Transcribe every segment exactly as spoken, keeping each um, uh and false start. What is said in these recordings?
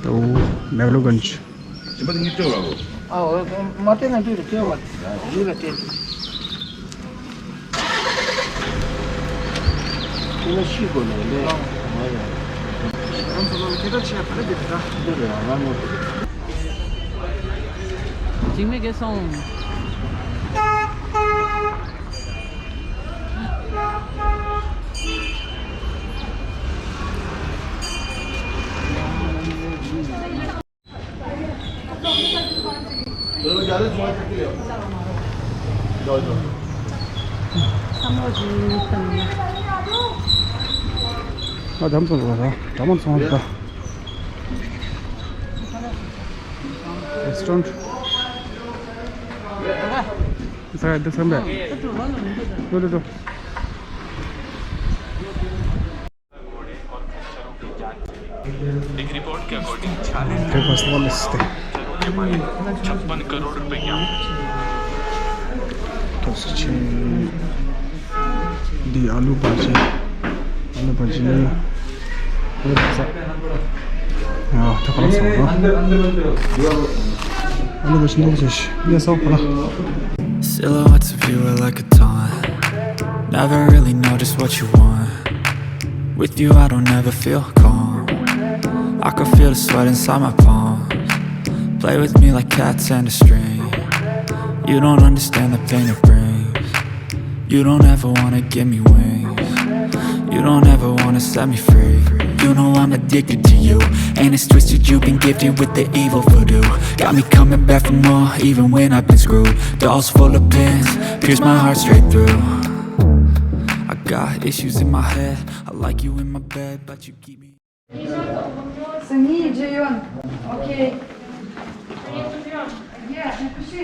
ཨོ་མེག་ལོ་གན་ཇི། འཇིགས་མེད་ཀྱི་སོང་། ཨ་དམ་སོང་ར་དམ་སོང་ར། རེ་སི་ཊོ་རན་ཊི། ས་ཡ་འདི་སམ་པས། ལོ་ལོ་ལོ། एक रिपोर्ट के अकॉर्डिंग चालीस घोड़े और खच्चरों के मालिक छप्पन करोड़ रुपए के आम। འདི་ཨ་ལུ་བ་ཅི། ཨ་ལུ་བ་ཅི། ཨ་ལུ་བ་ཅི། ཡ་ཐོག་ལ་སོང་རོ། ཨ་ལུ་བ་ཅི་འདུག་ཅེས་ཡ་སོགས་པ་ལ། Silhouettes of you are like a taunt. Never really know just what you want. With you, I don't ever feel calm. I can feel the sweat inside my palms. Play with me like cats and a string. You don't understand the pain it brings. You don't ever wanna give me wings. You don't ever wanna set me free. You know I'm addicted to you, and it's twisted. You've been gifted with the evil voodoo. Got me coming back for more, even when I've been screwed. Dolls full of pins, pierce my heart straight through. I got issues in my head. I like you in my bed, but you keep me. Сани Джейон. Окей. Я напиши.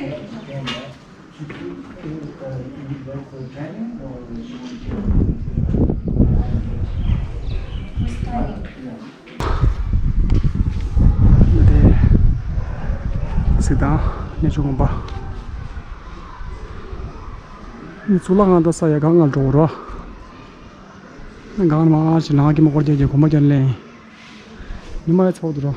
ཚིག་དང་གནས་ཆུང་ངམ་པ། ནི་གཙུག་ལག་ཁང་དང་ས་ཡ་གང་ང་འགྲོ་རོགས། གང་མ་ཞིག་ལང་གི་མ་སྐོར་རྒྱག་གི་གོམ་པ་རྒྱག་ལེན། ཉི་མ་ཡ་ཚོགས་འདུ་རོ།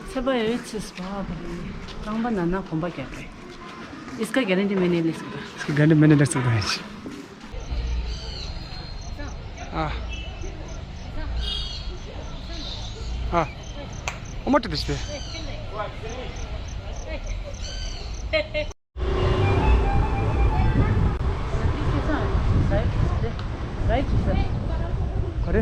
ཚེ་པ་ཡོད་ཚེ་སྤ་བ་རྐང་པ་ན་ན་གོམ་པ་རྒྱག་གི། इसका गारंटी मैंने ले सकता। इसका गारंटी मैंने ले सकता है। हाँ। हाँ। उमर तो दिस पे। अरे।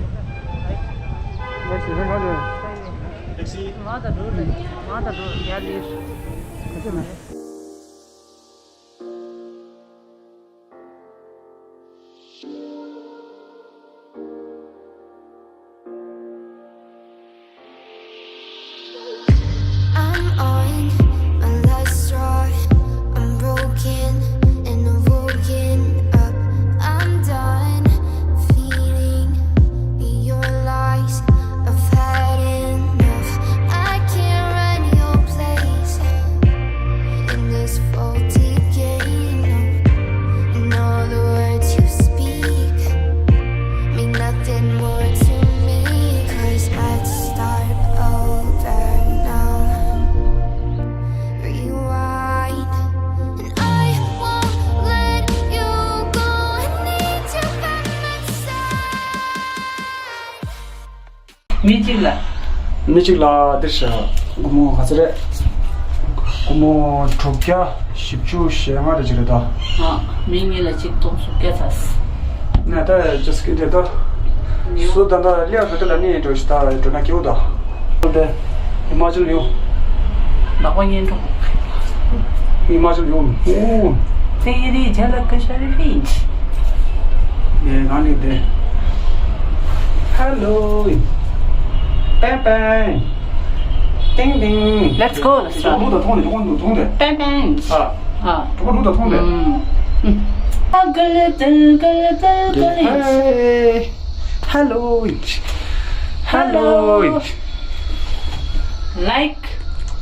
I'm on my last straw. I'm broken and I'm woken up. I'm done feeding your lies. I've had enough. I can't run your place in this faulty game. And all the words you speak mean nothing more to me, 'cause I'd start over now. Rewind, and I won't let you go. I need you by my side. མི་གཅིག་ལ། མི་གཅིག་ལ་འདིར་བཞག་སྒོར་མོ་ག་ཚོད་རེད། སྒོར་མོ་དྲུག་བརྒྱ་བཞི་བཅུ་ཞེ་ལྔ་རེ་ཅིག་རེད་ད། ཨ། མི་གཉིས་ལ་གཅིག་སྟོང་དྲུག་བརྒྱ་ཚར། ནས་ད་ཇ་སི་ཀི་འདི་ད། སུ་ད་ད་ལེའུ་ད་ལ་ནི་འགྲོ་ཞིག་ད་འགྲོ་ན་སྐྱིད་པོ་ད། དེ་ཧི་མ་ཅལ་ཡོང་། ནག་པ་གཉེན་གྲོགས། ཧི་མ་ཅལ་ཡོང་། ཨོ། ཏེ་རི་ཇ་ལ་ཀ་ཤ་རི་ཕིན། ཡེ་གང་ལེགས་དེ། Hello. Bang bang. Ding ding. Let's go. Let's go. ལུག་དང་མཐོང་ནས་ལུག་དང་མཐོང་ནས། Bang bang. ཨ། ཨ། གྲོགས་པོ་ལུག་དང་མཐོང་ནས། ཨ་ག་ལ་དལ་ག་ལ་དལ་ག་ལ། Hey. Hello. Hello. Like,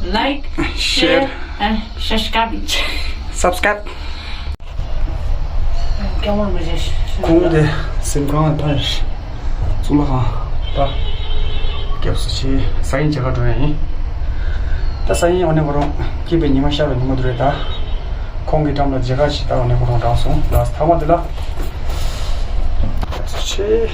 like, share, and subscribe. Subscribe. ཁོང་དེ་སེམས་ཁང་ཕར་གཙུག་ལག་ཁང་ད་སྐྱབས་སུ་མཆི། ས་ཡིན་མཇལ་ཁ་འགྲོ་ཡ་ཡིན། ད་ས་ཡིན་འོ་ནས་ཁོ་རང་སྐྱིད་པའི་ཉི་མ་ཤར་བའི་ཉི་མ་དེ་རེད་ད། ཁོང་གི་འགྲམ་ལ་མཇལ་ཁ་ཞིག་ད་འོ་ནས་ཁོ་རང་འགྲོ་སོང་། ད་ཐ་མ་དེ་ལ་སྐྱབས་སུ་མཆི།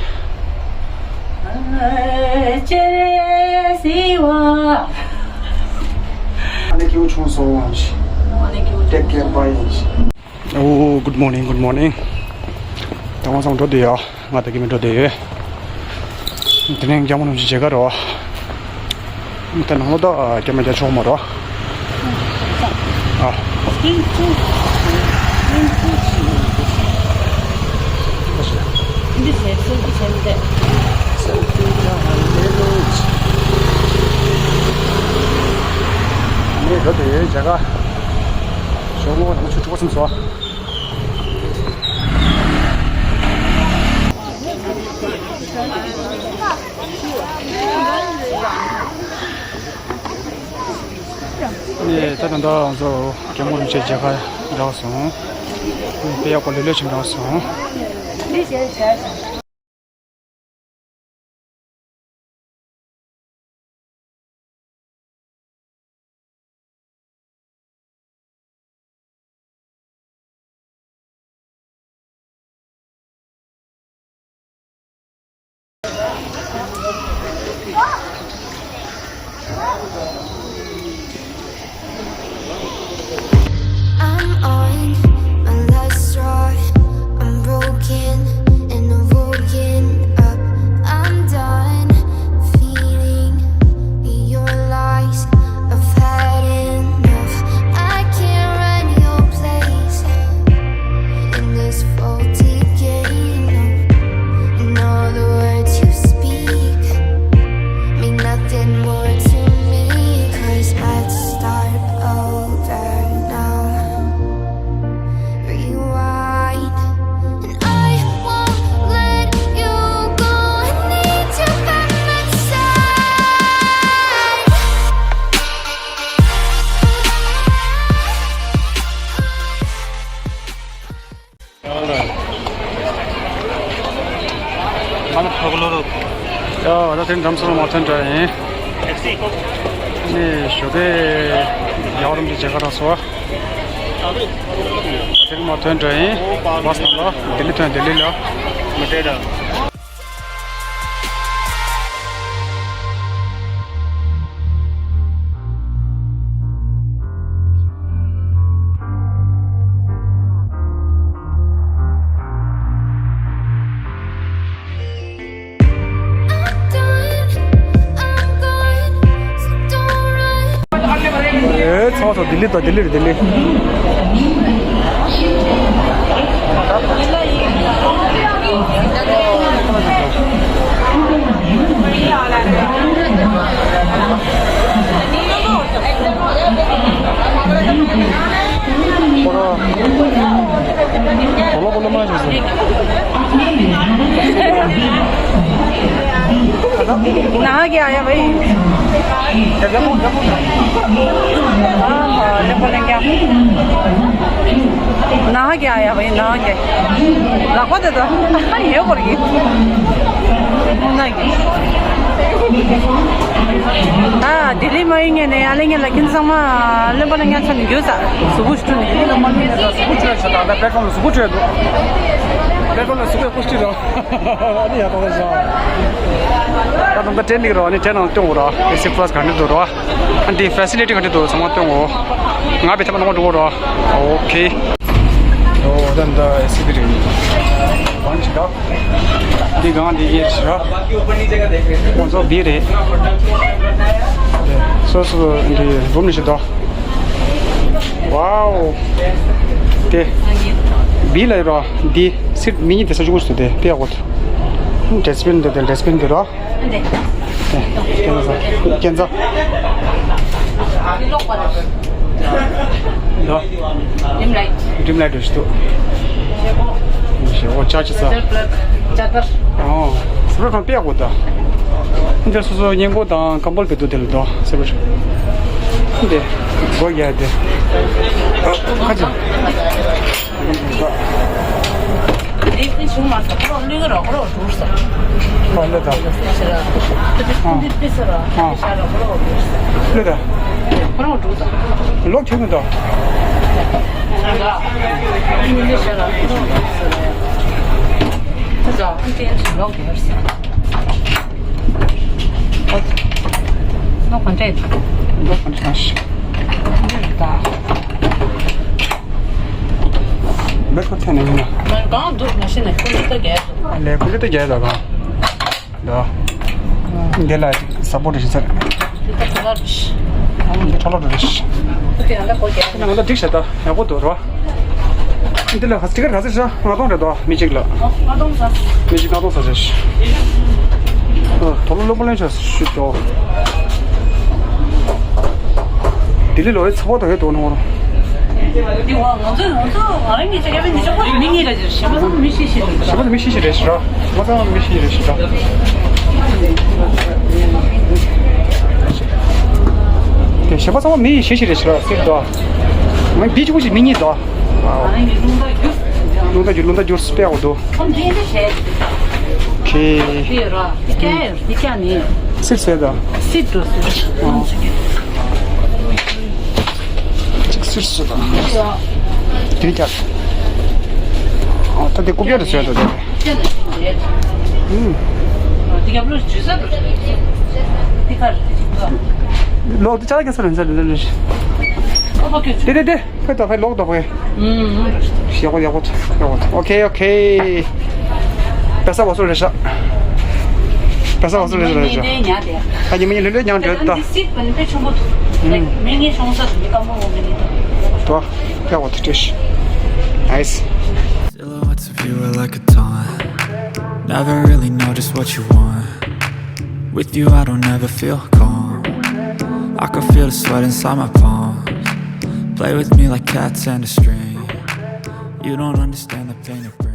ཨ་ནེ་ཀྱིའུ་ཆུང་སོ་ཝང་ཞིག Take care, bye. Oh, good morning, good morning. ད་ང་ཚང་འགྲོ་བསྡད་ཡོད། ང་ད་གི་མི་འགྲོ་བསྡད་ཡོད། དེ་ནས་རྒྱ་མོ་རྣམས་ཀྱི་མཇལ་ཁ་རོ། ད་ནང་ལོ་ད་རྒྱ་མ་རྒྱ་ཆོག་མ་རོ། ཨ། འདི་ཟེར་ཚུལ་གྱི་ཆེན་ཏེ། ངས་འགྲོ་བསྡད་ཡོད་མཇལ་ཁ། ཞོགས་མོ་ནང་ཆུ་ཆུ་བ་སིམ་སོ། ནས་ད་ད་ད་ང་ཚོ་རྒྱལ་མོ་རིན་ཆེན་མཇལ་ཁ་འགྲོ་སོང་། དཔེ་ཡག་པོ་ལེ་ལོ་ཆེན་འགྲོ་སོང་། I'm on my last straw. I'm broken and I'm woken up. I'm done feeding your lies. I've had enough. I can't run your place in this faulty game. No. And all the words you speak mean nothing more to me, 'cause I'd start over now. Rewind, and I won't let you go. I need you by my side. ཡ། ད་དེ་འགྲམ་སོང་མ་ཐོན་འདྲ་ཡིན། ནས་ཞོགས་པའི་ཡག་རུམ་གྱི་མཇལ་ཁ་རག་སོང་། ད་དེ་མ་ཐོན་འདྲ་ཡིན། བ་སང་ལ་ལྡི་ལི་ཐོན། ལྡི་ལི་ལ་མི་བྲེལ་ད། ཨེ་ཚོགས་སོ། ལྡི་ལི་དང་ལྡི་ལི་རེད། ལྡི་ལི། ཁོ་རང་གོ་ལོ་གོ་ལོ་མ་ཞིག་སོང་། ནང་གི་ཨ་ཡ་བའི། ཨ་མ་ལེགས་པོ་ལེན་རྒྱ། ནང་གི་ཨ་ཡ་བའི་ནང་གི། ལག་པ་དེ་དང་ཡོད་སྐོར་གྱི། ནང་གི། ཨ་ལྡི་ལི་མ་ཡིན་ངེས་ནས་ཨ་ལེ་ངེས་ལ་ཁྱིམ་ཚང་མ་ལེན་པ་ན་ཉག་ཆ་ནས་འགྱོད་ས་གཟུགས་པོ་ཞུ་ནས། ལེན་པ་ན་ཉག་ཆ་གཟུགས་པོ་ཆུ་ཡ་ཆ་དང་ད་པེ་ཀོང་ལ་གཟུགས་པོ་ཆུ་ཡ་འདུག་པེ་ཀོང་ལ་གཟུགས་པོ་ཆུ་ཡ་འདུག་ཨ་ནི་ཡ་ཏོག་ཏོག་བཞག་ད་དུང་ད་ཏྲེན་ནིག་རོ། ཨ་ནི་ཏྲེན་ནང་སྟོན་འོ་རོ། ཨེ་སི་ཕ་ལ་སི་ག་འདྲ་འདུག་རོ། ཨ་འདི་ཕེ་སི་ལི་ཊི་ག་འདྲ་འདུག་ཚང་མ་སྟོན་འོ། ང་བི་ཐ་མ་ནང་འགྲོ་འོ་རོ། ཨོ་ཁེ། ཨོ་ད་ད་ཨེ་སི་ལི་ཊི་རེད། ཝང་ཅི་ག་འདི་གང་འདི་ཨེ་ཤི་ར། ཁོང་ཚོ་བི་རེད། སོ་སོ་འདི་རུམ་ནི་ཞིག་དོ། ཝའོ། དེ་བི་ལ་ཡོད་རོ། འདི་སིཊ་མི་གཉིས་དེ་ས་ཆུང་ངུ་ཞིག་དེ་དཔེ་ཡག་པོ་འདུག་ཌེ་སི་པིན་འདི་དེ་ཌེ་སི་པིན་འདི་རོ། འདི། ཨེ། ཁྱེད་ཚོ། ཁྱེད་ཚོ། འདི་ལོག་པ་རེད། འདི། ཌིམ་ལའེ་ཊི། ཌིམ་ལའེ་ཊི་འདྲ་ཞིག་འདུག་ཞེ་པོ། ཞེ་པོ་ཅག་ཅི་ས། སེལ་ཕ་ལབ། ཅག་པར། ཨོ། སེལ་ཕ་ལབ་ཁང་དཔེ་ཡག་པོ་འདུག་འདིར་སོ་སོ་སྔས་མགོ་དང་ཀམ་བུ་ལ་ཕུད་དུས་དེ་ལ་འདུག་སེལ་ཕ་ལབ། འདི། སྒོ་རྒྱག་དེ། ཨ། ཁ་ཅིག་འདི་འདི་བྱུང་མ་སོང་། ཁོ་རང་གློད་ཀྱི་རོགས། ཁོ་རང་འགྲོ་ས། ཨ། གློད་ད། ཤི་ར། འདི་འདི་ཤི་ར། ཨ། ཤི་ར། ཁོ་རང་འགྲོ་ས། གློད་ད། ཁོ་རང་འགྲོ་ས། ལོག་ཁྱོད་ཀྱི་འདུག་འདི་འདི་ཤི་ར། ཁོ་རང་འགྲོ་ས། ཁོ་རང་ལོག་གི་རེད། ལོག་ག་འདྲ་ཞིག་མེ་ཁོ་ཚན་ནས་ཡིན་ན། མེ་གང་འདུག་མ་ཤེས་ན་ཁོ་ལ་ལྟ་རྒྱལ་འདུག་ལས་ཁོ་ལ་ལྟ་རྒྱལ་འདུག་གང་། འདུག་འདི་ལ་ས་པོ་ཊི་ཞིག་ཚར། འདི་ལྟ་ཁོ་ལ་རེད། འདི་ཁྲ་ལོ་རེད། ཁོ་དེ་ཡང་ལྟ་ཁོ་རྒྱལ་འདུག་ང་ལ་འགྲིག་བྱས་ད་ཡག་པོ་འདུག་རོ། འདི་ལ་ཧ་སི་ཊི་ཀར་ག་ཚོད་ཤག་ལྔ་སྟོང་རེད་དོ། མི་གཅིག་ལ། ལྔ་སྟོང་ཟ། མི་གཅིག་ལྔ་སྟོང་ཟ་བྱས། ཨ། དོ་ལོ་ལོ་པོ་ལེན་ཆོག་ཤུ་དོ། ལྡི་ལི་ལོ་ཡི་ཚ་བོ་དོ་ཡོད་དོ་ནོ། འདི་བ་ང་ཚོ་ང་ཚོ་ང་རང་གི་ཆ་རྐྱེན་མི་ཆོག་པ་མི་གཉིས་ལ་ཅིག་གཞན་པ་ཚང་མ་མི་ཤི་ཤི་རེད། གཞན་པ་ཚང་མ་མི་ཤི་ཤི་རེད་ཤི་ར། ང་ཚང་མ་མི་ཤི་ཤི་རེད་ཤི་ར། དེ་གཞན་པ་ཚང་མ་མི་ཤི་ཤི་རེད་ཤི་ར། སྲིད་དོ། ང་འདི་གཅིག་པུ་ཞིག་མི་གཉིས་དོ། ང་རང་གི་རླུང་རྟ་རྒྱུགས། རླུང་རྟ་རྒྱུགས། རླུང་རྟ་རྒྱུགས་སྤེལ་འོ་དོ། ཁོང་འདི་འདྲ་བྱས། ཁེ། འདི་ཡོད་ར། འདི་བཀྱག་ཡོད། འདི་བཀྱག་ནི། སིར་ཟེར་དོ། སིར་འགྲོ་ཟེར། ཨོ། ཅིག་སིར་ཟེར་དོ། འདི་བཀྱག་ཨོ། ད་འདི་རྐུབ་བཀྱག་རེད་ཟེར་དོ་དེ། ཨུམ། འདི་རྒྱབ་ལོགས་ཇུས་ས་འགྲོ། འདི་ཁར། ལོག་འདི་ཅག་ག་ས་རུ་ཟེར་དོ་དེ། ཨོ་ཕ་ཁྱོད། དེ་དེ་དེ། ཕེ་ཏོ་ཕེ་ལོག་ཏོ་ཕེ། ཨུམ། ཡག་པོ་ཡག་པོ་ཡག་པོ། ཨོ་ཁེ་ཨོ་ཁེ། པེ་ས་བ་སུ་རེ་ཤ། པེ་ས་བ་སུ་རེ་ཤ་རེ་ཤ། ཨ་ཉི་མ་ཉི་ལེ་ལེ་ཉང་འདྲེ་ད། འདི་སིད་པ་ནི་དཔེ་ཆུང་པོ་འདུག་ཨུམ། མི་ངན་ཤོང་ས་འདུག་མི་སྐམ་པོ་ངོ་མི་ནི་འདུག་ཏོ། ཡག་པོ་ཏོ་ཏྲེ་ཤ། ནའིས། Silhouettes of you are like a taunt. Never really know just what you want. With you, I don't ever feel calm. I can feel the sweat inside my palms. Play with me like cats and a string. You don't understand the pain of